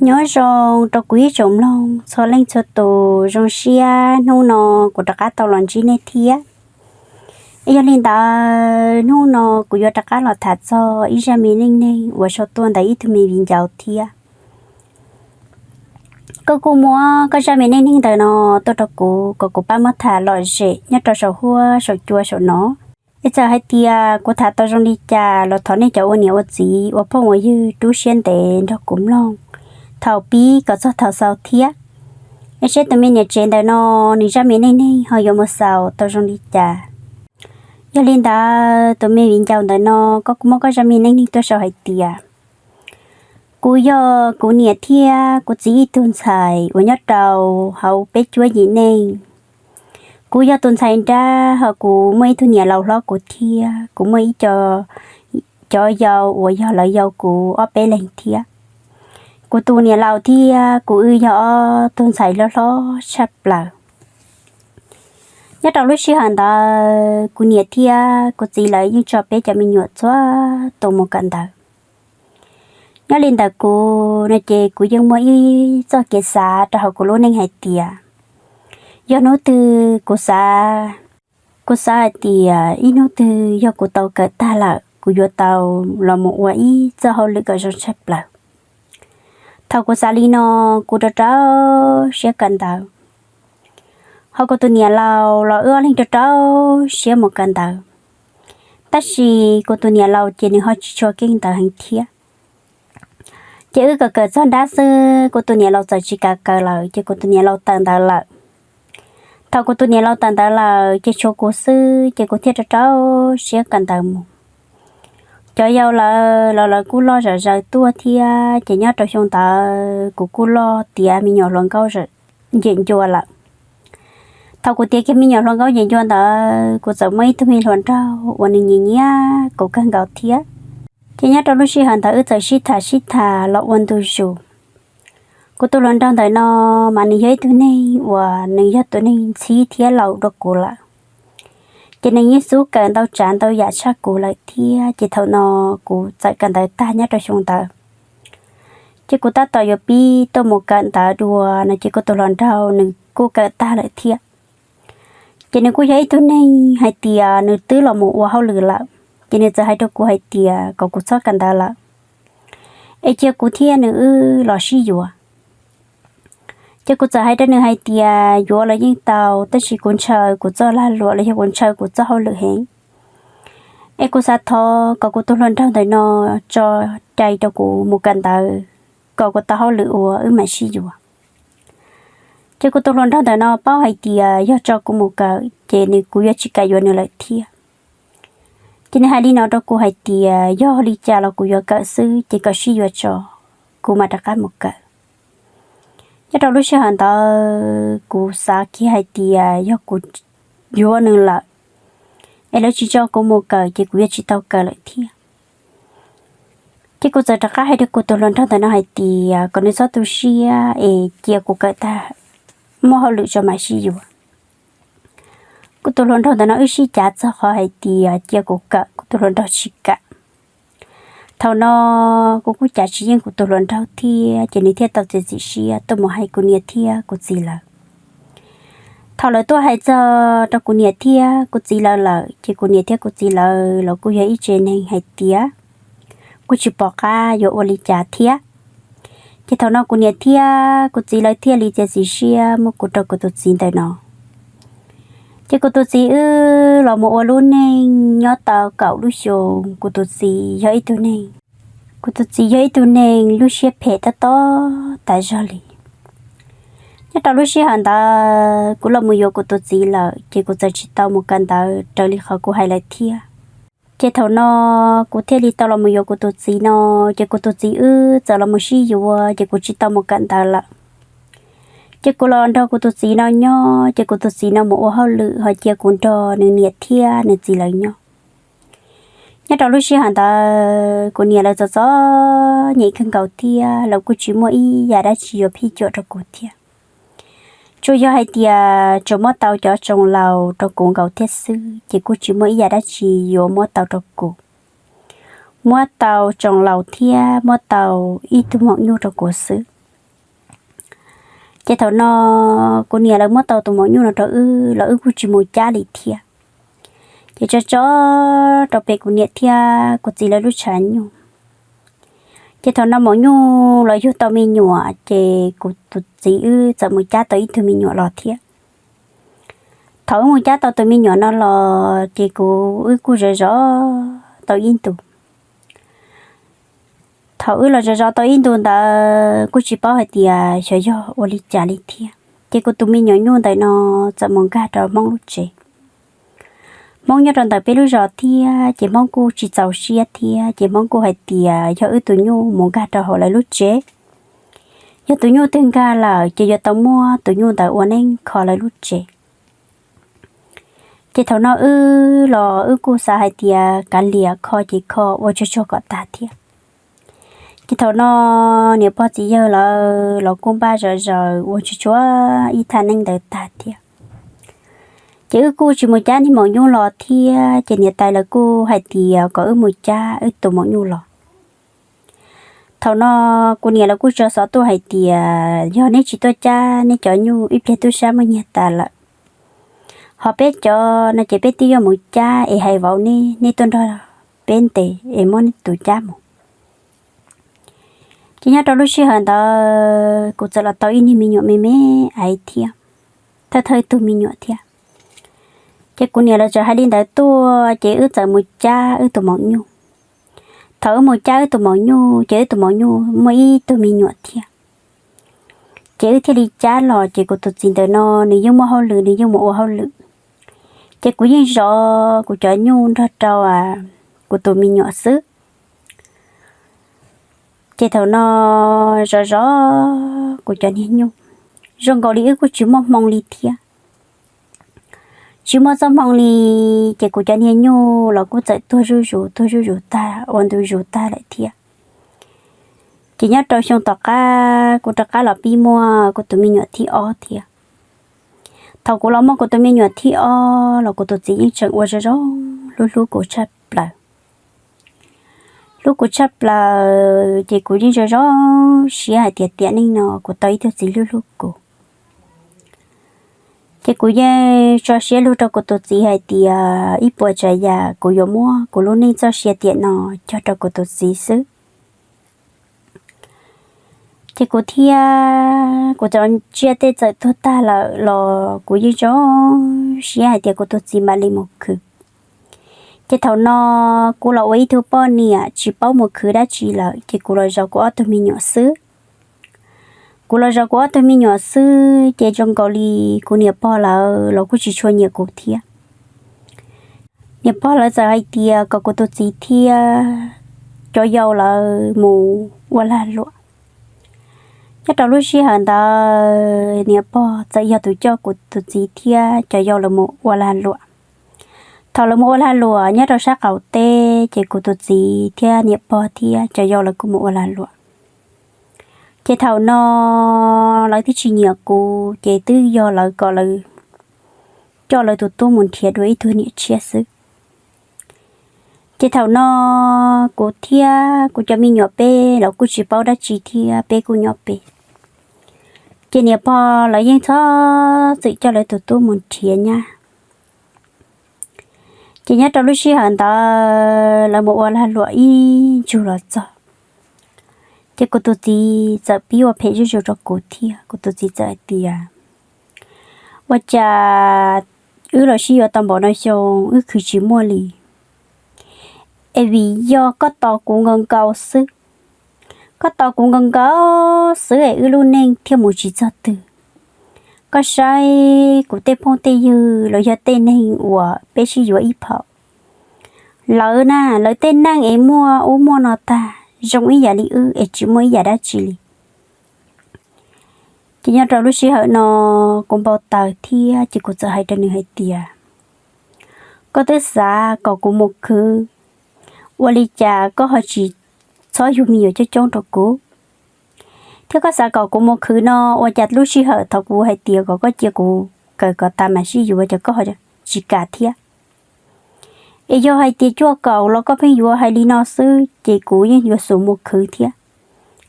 Nyob zoo rau kuv ib tsoom mloog txhua leej txhua tus, zoo siab hnub no kuv rov qab tau los ntsib nej thiab. Yog li ntawd hnub no kuv yuav rov qab los tham txog ib zaj me neej neeg uas sau tuaj ntawm ib tug me viv ncaus thiab. Koj kuj muab koj zaj me neej neeg ntawm no tuaj rau kuv kom kuv pab muab tham lom zem nyob rau saum huab saum cua saum no. Es txawm hais tias kuv tham tau zoo li cas los thov nej cov ua niam ua txiv ua phooj ua ywg rub siab ntev nrog kuv mloog thaum pib kom txog thaum xaus thiab. Es seb tus me niam tsev ntawm no nws zaj me neej neeg ho yuav mus xaus tau zoo li cas. Yog li ntawd tus me viv ncaus ntawm no, koj kuj muab koj zaj me neej neeg tuaj sau hais tias, kuv yog kuv niam thiab kuv txiv ib tug ntxhais uas nyob rau hauv peb cuab yim neej. Kuv yog tus ntxhais nrab, ho kuv muaj ib tug niam laus hlob kuv thiab, kuv muaj ib co, cov yau uas yog lawv yau kuv ob peb leeg thiab. Kuv tus niam laus thiab kuv wb yog ob tug ntxhais hlob hlob tshaj plaws. Nyob rau lub sij hawm ntawd kuv niam thiab kuv txiv lawv yeej tso peb cov me nyuam txhua tus mus kawm ntawv. Nyob li ntawm kuv no ces kuv yeej muaj ib txoj kev xav rau hauv kuv lub neej hais tias, yog hnub twg kuv xav, kuv xav hais tias ib hnub twg yog kuv tau kawm tag lawm kuv yuav tau los mus ua ib txoj hauj lwm kom zoo tshaj plaws. Thaum kuv xav li no, kuv rau rau siab kawm ntawv, ho kuv tus niam laus los wb ob leeg rau rau siab mus kawm ntawv. Tab sis kuv tus niam laus ces nws ho tsis tshua keej ntawv heev thiab. Ces wb kawm kawm txog nrab xwb kuv tus niam laus txawm tsis kam kawm lawm ces kuv tus niam laus tawm ntawv lawm. Thaum kuv tus niam laus tawm ntawv lawm ces tshuav kuv xwb ces kuv thiaj rau rau siab kawm ntawv mus. Cov yau lawv los lawv kuj loj zom zaws tuaj thiab ces nyob rau xyoo ntawd kuv kuj loj tiav me nyuam hluas nkauj nce ncua lawm. Thaum kuv tiav kiag me nyuam hluas nkauj nce ncua ntawd kuv txawm muaj ib tug me hluas nraug uas nws nyiam nyiam kuv kawg nkaus thiab. Ces nyob rau lub sij hawm ntawd wb txawm sib tham sib tham los ua ntu zus. Kuv tus hluas nraug ntawm no mas nws yog ib tug neeg uas nws yog tus neeg ntxhib thiab laus dua kuv lawm. Ces nws yeej xub kawm ntau tsav ntau yam tshaj kuv lawm thiab ces thaum no kuv txawm kawm ntawv tag nyob rau xyoo ntawd. Ces kuv tab tom yuav pib tuaj mus kawm ntawv dua no ces kuv tus hluas nraug nws kuj kawm tag lawm thiab. Ces nws kuj yog ib tug neeg hais tias nws twb los mus ua hauj lwm lawm, ces nws txawm hais rau kuv hais tias kom kuv txhob kawm ntawv lawm, es cia kuv thiab nws wb los sib yuav. Ces kuv txawm hais rau nws hais tias yuav los yeej tau, tab sis kuv ntshaw kuv txoj lag luam los yog kuv ntshaw kuv txoj hauj lwm heev. Es kuv xav thov kom kuv tus hluas nraug ntawm no tso cai rau kuv mus kawm ntawv, kom kuv tau hauj lwm ua wb mam sib yuav. Ces kuv tus hluas nraug ntawm no paub hais tias yog tso kuv mus kawm ces nws, kuv yuav tsis kam yuav nws lawm thiab. Ces nws hais li no rau kuv hais tias yog li cas los kuv yuav kawm xwb ces kom sib yuav tso, kuv mam rov qab mus kawm. Nyob rau lub sij hawm ntawd kuv xav kiag hais tias yog kuv yuav nws lawm es lawv tsis tso kuv mus kawm ces kuv yuav tsis tau kawm lawm thiab. Ces kuv txawm rov qab hais rau kuv tus hluas nraug ntawm no hais tias kom nws txhob tu siab es cia kuv kawm tag muaj hauj lwm tso mam sib yuav. Kuv tus hluas nraug ntawm no wb sib cav txog qhov hais tias cia kuv kawm, kuv tus hluas nraug tsis kam. Thaum no kuv kuj cav tsis yeej kuv tus hluas nraug thiab ces nws thiaj tau txiav txim siab tuaj mus hais kuv niam thiab kuv txiv lawv. Thaum lawv tuaj hais txog rau kuv niam thiab kuv txiv lawv lawm ces kuv niam thiab kuv txiv lawv los kuj yog ib tsev neeg hais tias kuj tsis pom qab yuav ua li cas thiab. Ces thaum no kuv niam thiab kuv txiv lawv thiaj li txiav txim siab muab kuv rau kuv tus txiv ntawm no. Ces kuv tus txiv wb los mus ua lub neej nyob tau kaum lub xyoo, kuv tus txiv yog ib tug neeg, kuv tus txiv yog ib tug neeg lub siab phem tab tob tas zog li. Nyob rau lub sij hawm ntawd kuv los mus yuav kuv tus txiv lawm ces kuv txawm tsis tau mus kawm ntawv raws li qhov kuv hais lawm thiab. Ces thaum no kuv thiaj li tau los mus yuav kuv tus txiv no, ces kuv tus txiv wb txawm los mus sib yuav ces kuv tsis tau mus kawm ntawv lawm. Ces kuv los nrog kuv tus txiv no nyob, ces kuv tus txiv no mus ua hauj lwm ho cia kuv nrog nws niam thiab nws txiv lawv nyob. Nyob rau lub sij hawm ntawd kuv niam lawv txom txom nyem kawg nkaus thiab lawv kuj tsis muaj ib yam dab tsi yuav phij cuam rau kuv thiab. Tsuas yog hais tias tsuas muab tau cov tsoos laus rau kuv nkaus thiab xwb, ces kuj tsis muaj ib yam dab tsi yuav muab tau rau kuv. Muab tau tsoos laus thiab muab tau ib tug maum nyuj rau kuv xwb. Ces thaum no kuv niam lawv muab tau tus maum nyuj no rau wb los wb kuj tsis mus cab li thiab. Ces tso tso rau pem kuv niam thiab kuv txiv lawv lub tshav nyuj. Ces thaum no maum nyuj los yug tau me nyuam, ces kuv tus txiv wb txawm mus cab tau ib tug me nyuam los thiab. Thaum wb mus cab tau tus me nyuam no los ces kuv wb kuj zov zov tau ib ntus. Thaum wb los zov zov tau ib ntus ntawd kuj tsis paub hais tias xyov yog ua li cas li thiab, ces kuv tus me nyuam nyuj ntawm no txawm mus nkag rau Hmoob lub tsev. Hmoob nyob rau ntawm peb lub zos thiab, ces Hmoob kuj tsis txaus siab thiab, ces Hmoob kuj hais tias yog wb tus nyuj mus nkag rau hauv lawv lub tsev, yog tus nyuj twg nkag lawm ces yuav tau muab tus nyuj ntawd ua neeb kho lawv lub tsev. Ces thaum no wb los wb kuj xav hais tias kav liam kho ces kho ua tsuag tsuag kom tag thiab. Ces thaum no niam pog txiv yawg lawv los kuj npaj zom zaws ua tsuag tsuag ib thaj neeb ntawd tag thiab. Ces wb kuj tsis mus cab niag maum nyuj los thiab, ces niam tais lawv kuj hais tias kom wb mus cab wb tus maum nyuj los. Thaum no kuv niam lawv kuj tso xov tuaj hais tias yog neb tsis tuaj cab neb cov nyuj ib pliag tub sab muaj nyiag tas lawm, ho peb cov no ces peb twb yuav mus cab es hais vauv neb, neb tuaj nrog peb ntes es muab neb tus cab mus. Ces nyob rau lub sij hawm ntawd kuv txawm los tau ib niag me nyuam me me aiv thiab, thawj thawj tug me nyuam thiab. Ces kuv niam lawv txawm hais li ntawd tuaj ces wb txawm mus cab wb tus maum nyuj. Thaum wb mus cab wb tus maum nyuj ces wb tus maum nyuj muaj ib tug me nyuam thiab. Ces wb thiaj li cab los ces kuv tus txiv ntawm no nws yeej muaj hauj lwm, nws yeej mus ua hauj lwm. Ces kuv yeej zov kuv cov nyuj nrog rau kuv tus me nyuam xwb. Ces thaum no zov zov kuv cov niag nyuj, zoo nkaus li wb kuj tsis muaj hmoo li thiab. Tsis muaj txoj hmoo li, ces kuv cov niag nyuj los kuj txawm tuag zuj zus tuag zuj zus tag ua ntu zus tag lawm thiab. Ces nyob rau xyoo tom qab kuv rov qab los pib muaj kuv tus me nyuam thib ob thiab. Thaum kuv los muaj kuv tus me nyuam thib ob los kuv tus txiv yeej tseem ua zoo zoo hlub hlub kuv tshaj plaws. Hlub kuv tshaj plaws ces kuv yeej zoo zoo siab hais tias tiam neej no kuv tau ib tug txiv hlub hlub kuv. Ces kuv yeej tso siab lug rau kuv tus txiv hais tias ib puas tsav yam kuv yuav muab kuv lub neej txoj sia tiam no cog rau kuv tus txiv xwb. Ces kuv thiab kuv cov tsiaj tej txawm tuag tag lawm los kuv yeej zoo siab hais tias kuv tus txiv mam li mus khwv. Ces thaum no kuv los ua ib tug poj niam tsis paub mus khwv dab tsi lawm, ces kuv los zov kuv ob tug me nyuam xwb. Kuv los zov kuv ob tug me nyuam xwb, ces zoo nkaus li kuv niam pog lawv los kuj tsis tshua nyiam kuv thiab. Niam pog lawv txawm hais tias kom kuv tus txiv thiab cov yau lawv mus ua lag luam. Nyob rau lub sij hawm ntawd niam pog txawm yog tus coj kuv tus txiv thiab cov yau lawv mus ua lag luam. Thaum lawv mus ua lag luam nyob rau sab qaum teb, ces kuv tus txiv thiab niam pog thiab cov yau lawv kuj mus ua lag luam. Ces thaum no lawv twb tsis nyiam kuv, ces twb yog lawv kom lawv coj lawv tus tub mus nrhiav dua ib tug niam tshiab xwb. Ces thaum no kuv thiab kuv cov me nyuam peb los kuj tsis paub dab tsi thiab peb kuj nyob peb. Ces niam pog lawv yeej txhob txwm coj lawv tus tub mus nrhiav nyab. Ces nyob rau lub sij hawm ntawd lawv mus ua lag luam ib ntsug los txog, ces kuv tus txiv txawm pib ua phem zuj zus rau kuv thiab. Kuv tus txiv txawm hais tias, ua cas wb los sib yuav tau npaum no xyoo wb khwv tsis muaj li, es vim yog koj tos kuv nkaus nkaus xwb. Koj tos kuv nkaus nkaus xwb es wb lub neej thiaj mus tsis txog twg. Koj saib kuv tej phooj tej ywg los yog tej neeg uas peb sib yuav ib phaum, lawv na, lawv tej neej es muaj ub muaj no tag zoo ib yam li wb es tsis muaj ib yam dab tsi li. Ces nyob rau lub sij hawm no kuv npau taws thiab, ces kuv txawm hais rau nws hais tias, koj twb xav kom kuv mus khwv, Ua li cas koj ho tsis txhob yug me nyuam coob coob rau kuv, thiab koj xav kom kuv mus khwv no, ua cas lub sij hawm thaum kuv hais tias kom koj cia kuv kawm kom tas mam sib yuav ces koj ho tsis kam thiab? Es yog hais tias cuaj kaum los koj pheej yuav hais li no xwb ces kuv yeej yuav xub mus khwv thiab,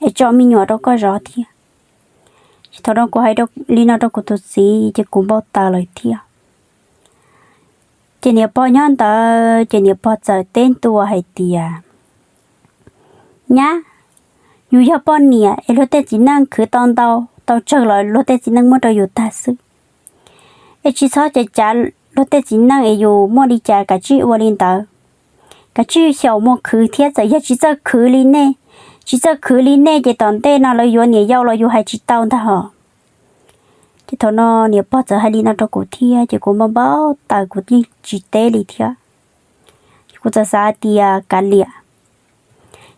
es tso me nyuam rau koj zov thiab. Thaum no kuv hais li no rau kuv tus txiv ces kuv npau taws lawm thiab. Ces niam pog nyob ntawd ces niam pog txawm teb ntua hais tias, Nyab, yus yog poj niam es luag tej txiv neej khwv tau ntau tau tsawg los luag tej txiv neej muab rau yus tag xwb. Es tsis txhob cav cav luag tej txiv neej es yus muaj li cas kav tsij ua li ntawd. Kav tsij xyaum mus khwv thiab, txawm yog tsis txawj khwv li nej, tsis txawj khwv li nej ces tom ntej no lawv yuav niam yau los yus hais tsis tau ntag hos. Ces thaum no niam pog txawm hais li no rau kuv thiab ces kuv npau npau taws kuv yeej tsis teb li thiab. Kuv txawm xav tias kav liam.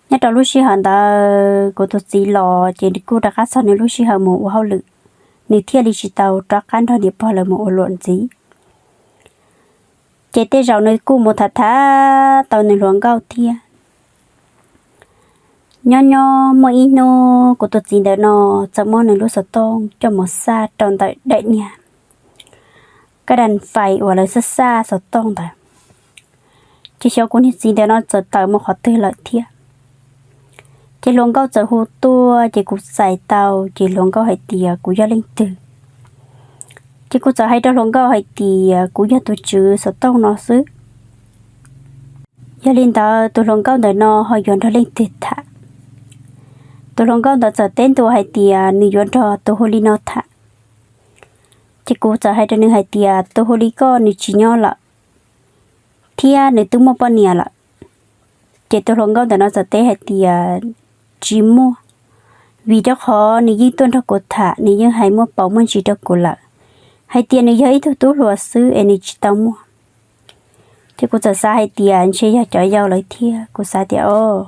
Nyob rau lub sij hawm ntawd kuv tus txiv los ces kuj rov qab txog nws lub sij hawm mus ua hauj lwm, nws thiaj li tsis tau rov qab nrog niam pog lawv mus ua luam ntxiv. Ces tej zaum nws kuj mus tham tham tau nws hluas nkauj thiab. Nyob nyob muaj ib hnub kuv tus txiv ntawm no txawm muab nws lub xov tooj coj mus xaj rau ntawm daim niag kab daj fais uas lawv xaj xaj xov tooj ntawd. Ces xyov kuv niag txiv ntawm no txawm tawm mus qhov twg lawm thiab. Ces hluas nkauj txawm hu tuaj ces kuv txais tau ces hluas nkauj hais tias kuv yog leej twg. Ces kuv txawm hais rau hluas nkauj hais tias kuv yog tus tswv xov tooj no xwb. Yog li ntawd tus hluas nkauj ntawm no ho yuav nrog leej twg tham? Tus hluas nkauj ntawd txawm teb ntua hais tias nws yuav nrog tus hu li no tham. Ces kuv txawm hais rau nws hais tias tus hu li koj nws tsis nyob lawm, thiab nws twb muaj poj niam lawm. Ces tus hluas nkauj ntawm no txawm teb hais tias tsis muaj, vim rau qhov nws yeej tuaj nrog kuv tham, nws yeej hais muaj paus muaj ntsis rau kuv lawm, hais tias nws yog ib tug tub hluas xwb es nws tsis tau muaj. Ces kuv txawm xav hais tias ntshe yog cov yau lawv thiab, kuv xav tias o,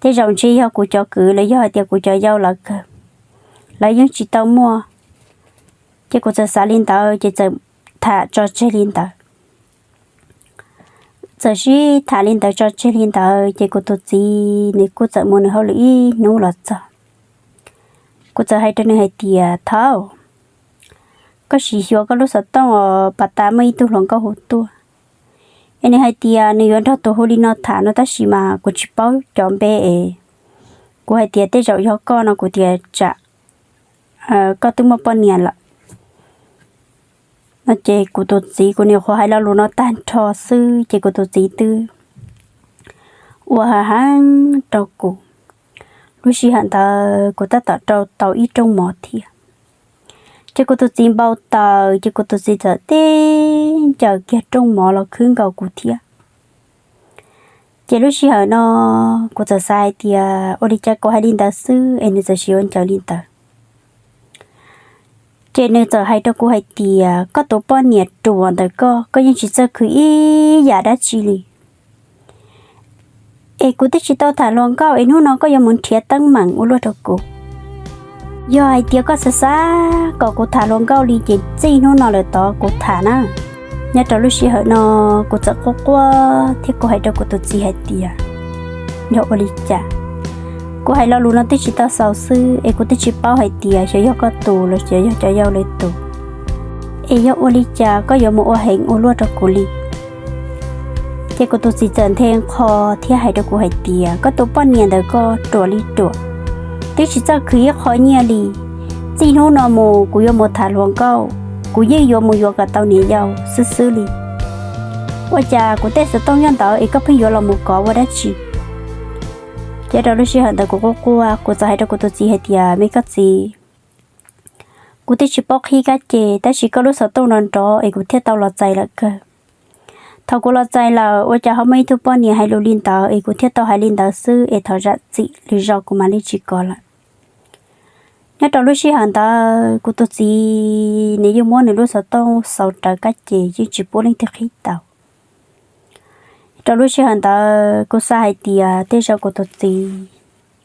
tej zaum ntshe yog kuv cov kwv los yog hais tias kuv cov yau lawv kawg, lawv yeej tsis tau muaj. Ces kuv txawm xav li ntawd ces txawm tham tso tseg li ntawd. Txawm sib tham li ntawd tso tseg li ntawd ces kuv tus txiv nws kuj txawm mus nws hauj lwm ib hnub los txog. Kuv txawm hais rau nws hais tias thaum koj sim xyuas koj lub xov tooj os, pas tas muaj ib tug hluas nkauj hu tuaj es nws hais tias nws yuav nrog tus hu li no tham no tab sis mas kuv tsis paub cov npe es kuv hais tias tej zaum yog koj no kuv tias tsam koj twb muaj poj niam lawm no. Ces kuv tus txiv, kuv nyuam qhuav hais lo lus no tag nrho xwb ces kuv tus txiv twb ua ha heev rau kuv. Lub sij hawm ntawd kuv tab tom rau tau ib rooj mov thiab. Ces kuv tus txiv npau taws ces kuv tus txiv txawm tib ncaws kiag rooj mov los khwb nkaus kuv thiab. Ces lub sij hawm no kuv txawm xav hais tias ua li cas kuv hais li ntawd xwb es nws txawm siv ua ncaws li ntawd. Ces nws txawm hais rau kuv hais tias koj tus poj niam ruam ntawm koj, koj yeej tsis txawj khwv ib yam dab tsi li. Es kuv twb tsis tau tham hluas nkauj es hnub no koj yuav mus nrhiav teeb meem ua luaj rau kuv. Yog hais tias koj xav xav kom kuv tham hluas nkauj li ces txij hnub no lawm tod kuv tham na. Nyob rau lub sij hawm no kuv txawm quaj quaj thiab kuv hais rau kuv tus txiv hais tias yog ua li cas, kuv hais lo lus no twb tsis tau xaus xwb es kuv twb tsis paub hais tias xyov yog koj tus los xyov yog cov yau lawv tus, es yog ua li cas koj yuav mus ua heev ua luaj rau kuv li. Ces kuv tus txiv txawm nthe nqho thiab hais rau kuv hais tias koj tus poj niam ntawm koj ruam li ruam, twb tsis txawj khwv ib qho nyiaj li. Txij hnub no mus kuv yuav mus tham hluas nkauj, kuv yeej yuav mus yuav kom tau niam yau xwb xwb li. Ua cas kuv tej xov tooj nyob ntawd es koj pheej yuav los mus kov ua dab tsi? Ces rau lub sij hawm ntawd kuv quaj quaj, kuv txawm hais rau kuv tus txiv hais tias me koj txiv, kuv twb tsis paub qhib kab ces tab sis koj lub xov tooj nrov nrov es kuv thiaj tau los txais lawm kawg. Thaum kuv los txais lawm ua cas ho muaj ib tug poj niam hais lus li ntawd es kuv thiaj tau hais li ntawd xwb es thov zam txim, lwm zaus kuv mam li tsis kov lawm. Nyob rau lub sij hawm ntawd kuv tus txiv nws yeej muab nws lub xov tooj xauv rawv kab ces yeej tsis pub leej twg qhib tau. Rau lub sij hawm ntawd kuv xav hais tias tej zaum kuv tus txiv,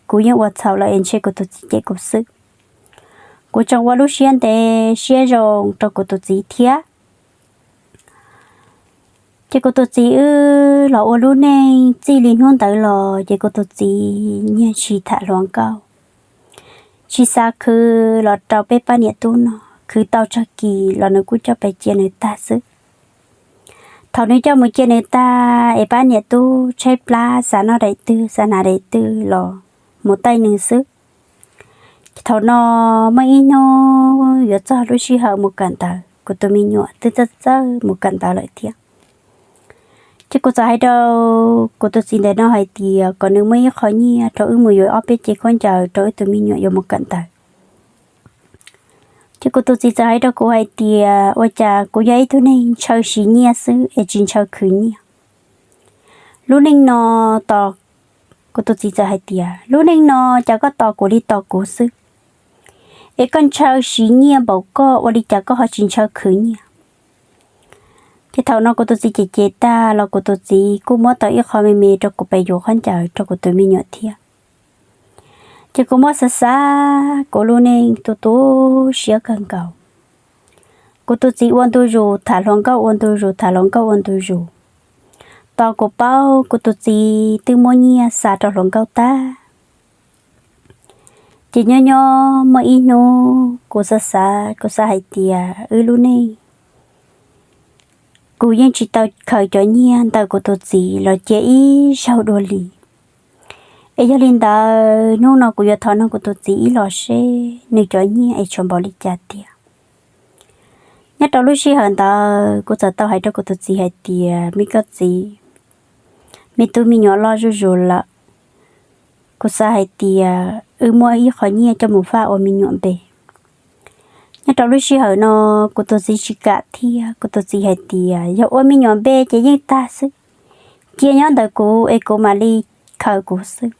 kuv yeej ua txhaum lawm es ntshe kuv tus txiv cem kuv xwb. Kuv tseem ua lub siab ntev siab zoo rau kuv tus txiv thiab. Ces kuv tus txiv wb los ua lub neej txij li hnub ntawd los ces kuv tus txiv nyiag tsis tham hluas nkauj, tsis xav khwv los rau peb pab niam tub noj, khwv tau tsawg kis los nws kuj coj pes cia nws tag xwb. Thaum nws coj mus cia nws tag es pab niam tub tshaib plab xav noj daim twg xav hnav daim twg los mus taij nws xwb. Thaum no muaj ib hnub yuav txog lub sij hawm mus kawm ntawv, kuv tus me nyuam twb txawj txawj mus kawm ntawv lawm thiab. Ces kuv txawm hais rau kuv tus txiv ntawm no hais tias kom nws muab ib qho nyiaj rau wb mus yuav ob peb cev khaub ncaws rau wb tus me nyuam yuav mus kawm ntawv. Ces kuv tus txiv txawm hais rau kuv hais tias ua cas kuv yog ib tug neeg ntshaw siv nyiaj xwb es tsis ntshaw khwv nyiaj. Lub neej no tos, kuv tus txiv txawm hais tias lub neej no cas koj tos kuv li tos kuv xwb, es koj ntshaw siv nyiaj npaum koj ua li cas koj ho tsis ntshaw khwv nyiaj. Ces thaum no kuv tus txiv cem cem tag los kuv tus txiv kuj muab tau ib qho me me rau kuv pes yuav khaub ncaws rau kuv tus me nyuam thiab. Ces kuv muab xav xav kuv lub neej tu tu siab kawg nkaus. Kuv tus txiv ua ntu zus tham hluas nkauj ua ntu zus tham hluas nkauj ua ntu zus, tos kuv paub kuv tus txiv twb muab nyiaj xa rau hluas nkauj tag. Ces nyob nyob muaj ib hnub kuv xav xav kuv xav hais tias wb lub neej kuv yeej tsis tau khaws cov nyiaj ntawm kuv tus txiv los cia ib zaug dua li. Es yog li ntawd hnub no kuv yuav thov nug kuv tus txiv ib los seb nws cov nyiaj es tshuav npaum li cas tiag. Nyob rau lub sij hawm ntawd kuv txawm tau hais rau kuv tus txiv hais tias me koj txiv, me tub me nyuam loj zuj zus lawm, kuv xav hais tias wb muab ib qho nyiaj coj mus faj ua me nyuam npe. Nyob rau lub sij hawm no kuv tus txiv tsis kam thiab, kuv tus txiv hais tias yog ua me nyuam npe ces yeej tag xwb, cia nyob ntawm kuv es kuv mam li khaws kuv xwb.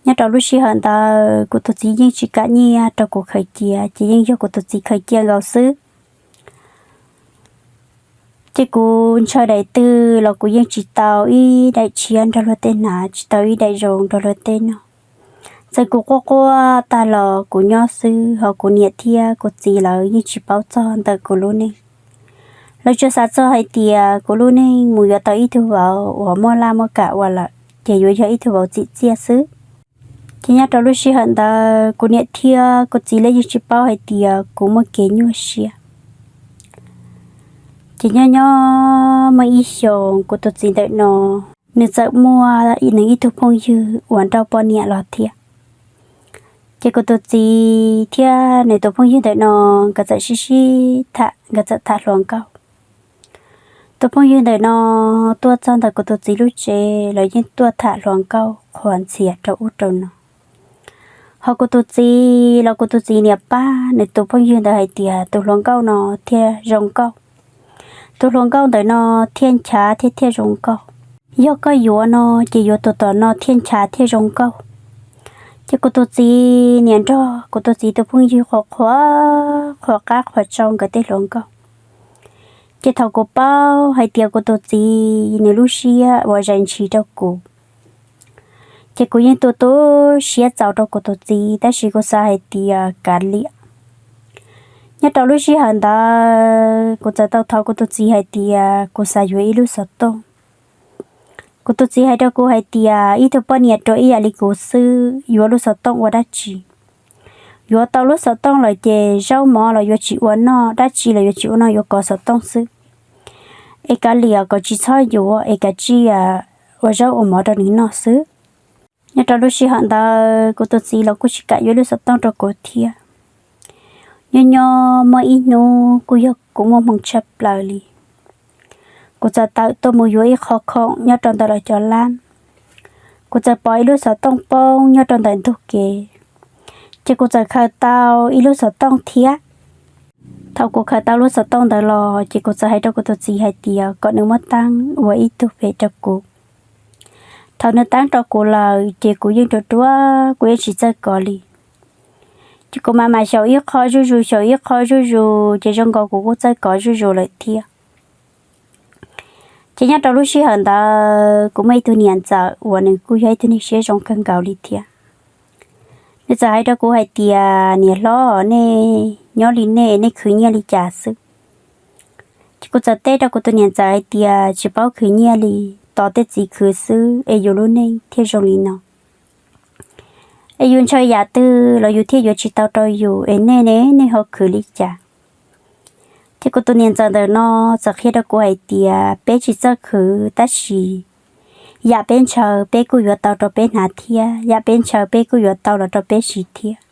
Nyob rau lub sij hawm ntawd kuv tus txiv yeej tsis kam nyiaj rau kuv khaws cia, ces yeej yog kuv tus txiv khaws cia nkaus xwb. Ces kuv ntshaw daim twg los kuv yeej tsis tau ib daim tshiab nrog luag tej hnav, tsis tau ib daim zoo nrog luag tej noj. Txawm kuv quaj quaj tag los kuv nyob xwb, ho kuv niam thiab kuv txiv lawv yeej tsis paub txog ntawm kuv lub neej. Lawv tsuas xav txog hais tias kuv lub neej mus yuav tau ib tug vauv uas muaj laj muaj kam ua lawm ces yuav yog ib tug vauv txim txiaj xwb. Ces nyob rau lub sij hawm ntawd kuv niam thiab kuv txiv lawv yeej tsis paub hais tias kuv muaj kev nyuaj siab. Ces nyob nyob muaj ib xyoos kuv tus txiv ntawm no, nws txawm muaj nws ib tug phooj ywg uas nrauj poj niam los thiab. Ces kuv tus txiv thiab nws tus phooj ywg ntawm no nkawd txawm sib sib tham, nkawd txawm tham hluas nkauj. Tus phooj ywg ntawm no tuaj txog ntawm kuv tus txiv lub tsev los yeej tuaj tham hluas nkauj qhuas ntxhias rau ub rau no. Ho kuv tus txiv los kuv tus txiv niam pab nws tus phooj ywg ntawd hais tias tus hluas nkauj no thiaj zoo nkauj, tus hluas nkauj ntawm no thiaj nchav thiab thiaj zoo nkauj. Yog koj yuav no ces yuav tus tom no thiaj nchav thiaj zoo nkauj. Ces kuv tus txiv niam nrog kuv tus txiv tus phooj ywg qhuas qhuas, qhuas qab qhuas tsau nkawd tej hluas nkauj. Ces thaum kuv paub hais tias kuv tus txiv nws lub siab uas zais ntshis rau kuv, ces kuv yeej tu tu siab txaus rau kuv tus txiv, tab sis kuv xav hais tias kav liam. Nyob rau lub sij hawm ntawd kuv txawm tau thov kuv tus txiv hais tias kuv xav yuav ib lub xov tooj. Kuv tus txiv hais rau kuv hais tias ib tug poj niam ruam ib yam li kuv xwb yuav lub xov tooj ua dab tsi? Yuav tau lub xov tooj lawm ces zaub mov los yuav tsis ua noj, dab tsi los yuav tsis ua noj, yuav kov xov tooj xwb. Es kav liam kom tsis txhob yuav es kav tsij ua zaub ua mov rau nws noj xwb. Nyob rau lub sij hawm ntawd kuv tus txiv los kuj tsis kam yuav lub xov tooj rau kuv thiab. Nyob nyob muaj ib hnub kuj yog kuv muaj hmoo tshaj plaws li, kuv txawm tawm tuaj mus yuav ib qho khoom nyob rau ntawm lawv cov lab. Kuv txawm pom ib lub xov tooj poob nyob rau ntawm ntug kev, ces kuv txawm khaws tau ib lub xov tooj thiab. Thaum kuv khaws tau lub xov tooj ntawd los ces kuv txawm hais rau kuv tus txiv hais tias kom nws muab teeb ua ib tug pem rau kuv. Thaum nws teeb rau kuv lawm ces kuv yeej ruam ruam, kuv yeej tsis txawj kov li. Ces kuv mam mam xyaum ib qho zuj zus, xyaum ib qho zuj zus, ces zoo nkaus kuv kuj txawj kov zuj zus lawm thiab. Ces nyob rau lub sij hawm ntawd kuv muaj ib tug niam ntxawm uas nws kuj yog ib tug neeg siab zoo kawg nkaus li thiab. Nws txawm hais rau kuv hais tias, niam hlob, nej nyob li nej, nej khwv nyiaj li cas xwb? Ces kuv txawm teb rau kuv tus niam ntxawm hais tias tsis paub khwv nyiaj li, tos tej txiv khwv xwb es yus lub neej thiaj zoo li no. Es yus ntshaw yam twg los yus thiaj yuav tsis tau rau yus, es nej ne, nej ho khwv li cas? Ces kuv tus niam ntxawm ntawm no txawm qhia rau kuv hais tias peb tsis txawj khwv tab sis yam peb ntshaw peb kuj yuav tau rau peb hnav thiab, yam peb ntshaw peb kuj yuav tau los rau peb siv thiab.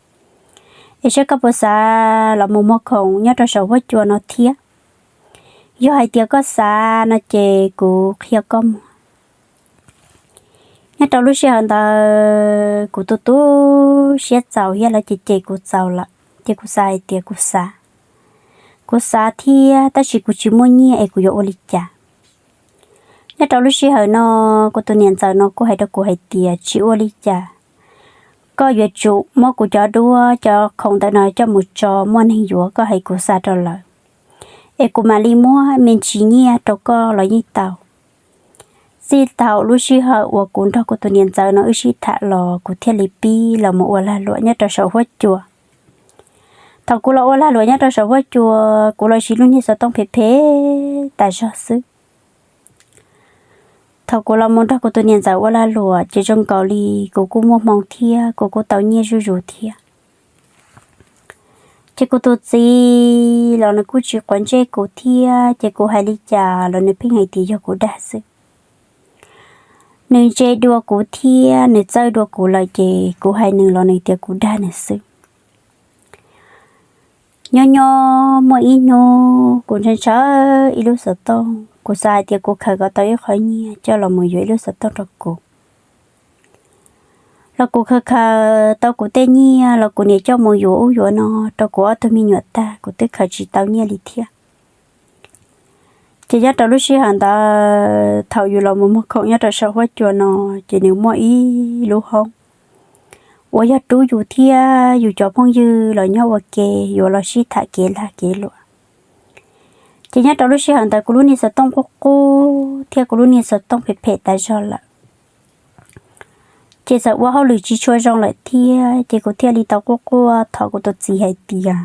Es saib koj puas xav los mus muag khoom nyob rau saum huab cua no thiab. Yog hais tias koj xav no ces kuv qhia koj muag. Nyob rau lub sij hawm ntawd kuv tu tu siab txaus thiab, lawv ces cem kuv txaus lawm, ces kuv xav hais tias kuv xav, kuv xav thiab tab sis kuv tsis muaj nyiaj es kuv yuav ua li cas. Nyob rau lub sij hawm no kuv tus niam ntxawm no kuj hais rau kuv hais tias tsis ua li cas, koj yuav tsum muab kuv cov duab cov khoom ntawm no coj mus tso, muaj neeg yuav koj hais kuv xa rau lawv, es kuv mam li muab me ntsis nyiaj rau koj los yeej tau. Txij thaum lub sij hawm uas kuv nrog kuv tus niam ntxawm no wb sib tham los kuv thiaj li pib los mus ua lag luam nyob rau saum huab cua. Thaum kuv los ua lag luam nyob rau saum huab cua, kuv los siv lub niag xov tooj phem phem tas zog xwb. Thaum kuv los mus nrog kuv tus niam ntxawm ua lag luam ces zoo nkaus li kuv kuj muaj hmoo thiab kuv kuj tau nyiaj zuj zus thiab. Ces kuv tus txiv los nws kuj tsis quav ntsej kuv thiab, ces kuv hais li cas los nws pheej hais tias yog kuv dag xwb. Nws ntse dua kuv thiab nws txawj dua kuv lawm ces kuv hais nws los nws tias kuv dag nws xwb. Nyob nyob muaj ib hnub kuv ntshaw ntshaw ib lub xov tooj, kuv xav hais tias kuv khaws kom tau ib qho nyiaj coj los mus yuav ib lub xov tooj rau kuv. Los kuv khaws khaws tau kuv tej nyiaj los kuv niam coj mus yuav ub yuav no rau kuv ob tug me nyuam tag, kuv twb khaws tsis tau nyiaj li thiab. Ces nyob rau lub sij hawm ntawd thaum yus los mus muag khoom nyob rau saum huab cua no, ces nws muaj ib lub hoob uas yog rub yus thiab yus cov phooj ywg los nyob ua ke yuav los sib tham kev lag kev luam. Ces nyob rau lub sij hawm ntawd kuv lub niag xov tooj qub qub thiab kuv lub niag xov tooj phem phem tas zog lawm. Ces txawm ua hauj lwm tsis tshua zoo lawm thiab, ces kuv thiaj li tau quaj quaj thov kuv tus txiv hais tias,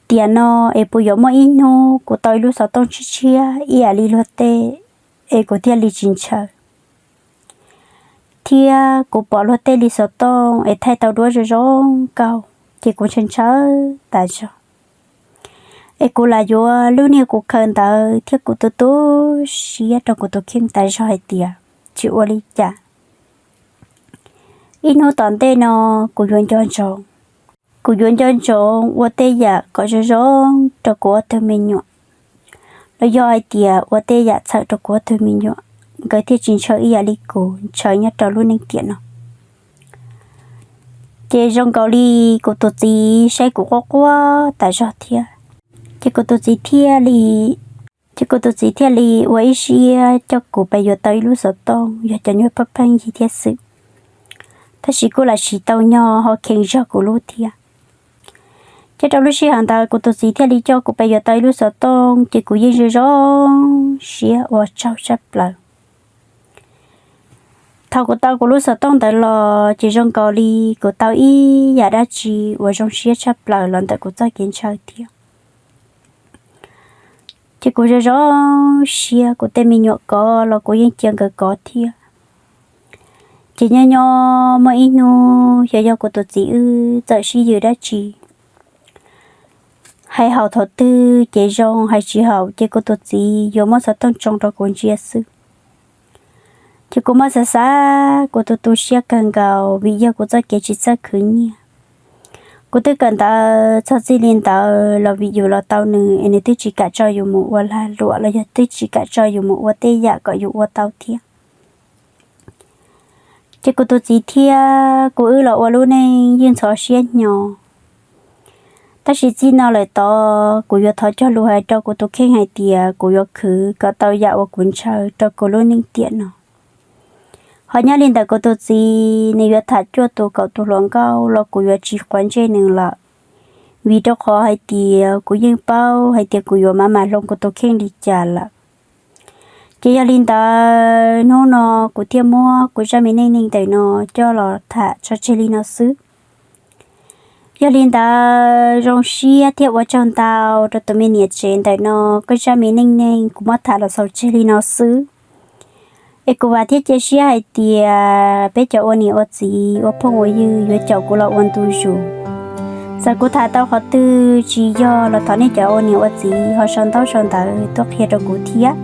tiam no es puas yuav muaj ib hnub kuv tau ib lub xov tooj tshiab tshiab ib yam li luag tej es kuv thiaj li tsis ntshaw, thiab kuv pom luag tej li xov tooj es thaij tau duab zoo zoo nkauj, ces kuv ntshaw ntshaw tas zog. Es kuv lam yuav lub niag kuv khaws ntawd thiab kuv tu tu siab rau kuv tus kheej tas zog hais tias tsis ua li cas, ib hnub tom ntej no kuv yuav nco ntsoov, kuv yuav nco ntsoov ua tej yam kom zoo zoo rau kuv ob tug me nyuam, los yog hais tias ua tej yam txhawm rau kuv ob tug me nyuam, nkawd thiaj tsis ntshaw ib yam li kuv ntshaw nyob rau lub neej tiam no. Ces zoo nkaus li kuv tus txiv saib kuv quaj quaj tas zog thiab, ces kuv tus txiv thiaj li, ces kuv tus txiv thiaj li ua ib siab coj kuv pais yuav tau ib lub xov tooj yog cov nyuag pheej pheej yig thiab xwb, tab sis kuj lam siv tau nyog ho kheev zog kuv lub thiab. Ces rau lub sij hawm ntawd kuv tus txiv thiaj li coj kuv pais yuav tau ib lub xov tooj, ces kuv yeej zoo zoo siab ua tsaug tshaj plaws. Thaum kuv tau kuv lub xov tooj ntawd los ces zoo nkaus li kuv tau ib yam dab tsi uas zoo siab tshaj plaws los ntawm kuv txoj kev ntshaw thiab. Ces kuv zoo zoo siab, kuv tej me nyuam kov los kuv yeej cia nkawd kov thiab. Ces nyob nyob muaj ib hnub xyov yog kuv tus txiv wb txawm sib yws dab tsi, hais haum thaum twg ces zoo, hais tsis haum ces kuv tus txiv yuav muab xov tooj tsoo rau kuv ntsia xwb. Ces kuv muab xav xav kuv tu tu siab kawg nkaus vim yog kuv txoj kev tsis txawj khwv nyiaj. Kuv twb kawm ntawv txog txij li ntawd los vim yus los tau nws es nws twb tsis kam tso yus mus ua lag luam los yog twb tsis kam tso yus mus ua tej yam kom yus ua tau thiab. Ces kuv tus txiv thiab kuv wb los ua lub neej ywj ntxhov siab hnyo. Tab sis txij no lawm tod kuv yuav thov cog lus hais rau kuv tus kheej hais tias kuv yuav khwv kom tau yam uas kuv ntshaw rau kuv lub neej tiam no. Ho nyob li ntawm kuv tus txiv, nws yuav tham cuaj tus kaum tus hluas nkauj los kuv yuav tsis quav ntsej nws lawm, vim rau qhov hais tias kuv yeej paub hais tias kuv yuav mam mam hloov kuv tus kheej li cas lawm. Ces yog li ntawd hnub no kuv thiaj muab kuv zaj me neej neeg ntawm no coj los tham tso tseg li no xwb. Yog li ntawd zoo siab thiab ua tsaug ntau rau tus me niam tsev ntawm no, koj zaj me neej neeg kuv muab tham los xaus tseg li no xwb. Es kuv vam thiab cia siab hais tias peb cov ua niam ua txiv ua phooj ua ywg yuav caum kuv los ua ntu zus. Txawm kuv tham tau qhov twg tsis yog los thov nej cov ua niam ua txiv ho sau ntaub sau ntawv tuaj qhia rau kuv thiab.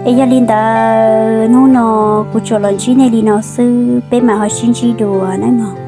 Es yog li ntawd hnub no kuv tsuas los ntsib nej li no xwb, peb mam ho sib ntsib dua nawb mog.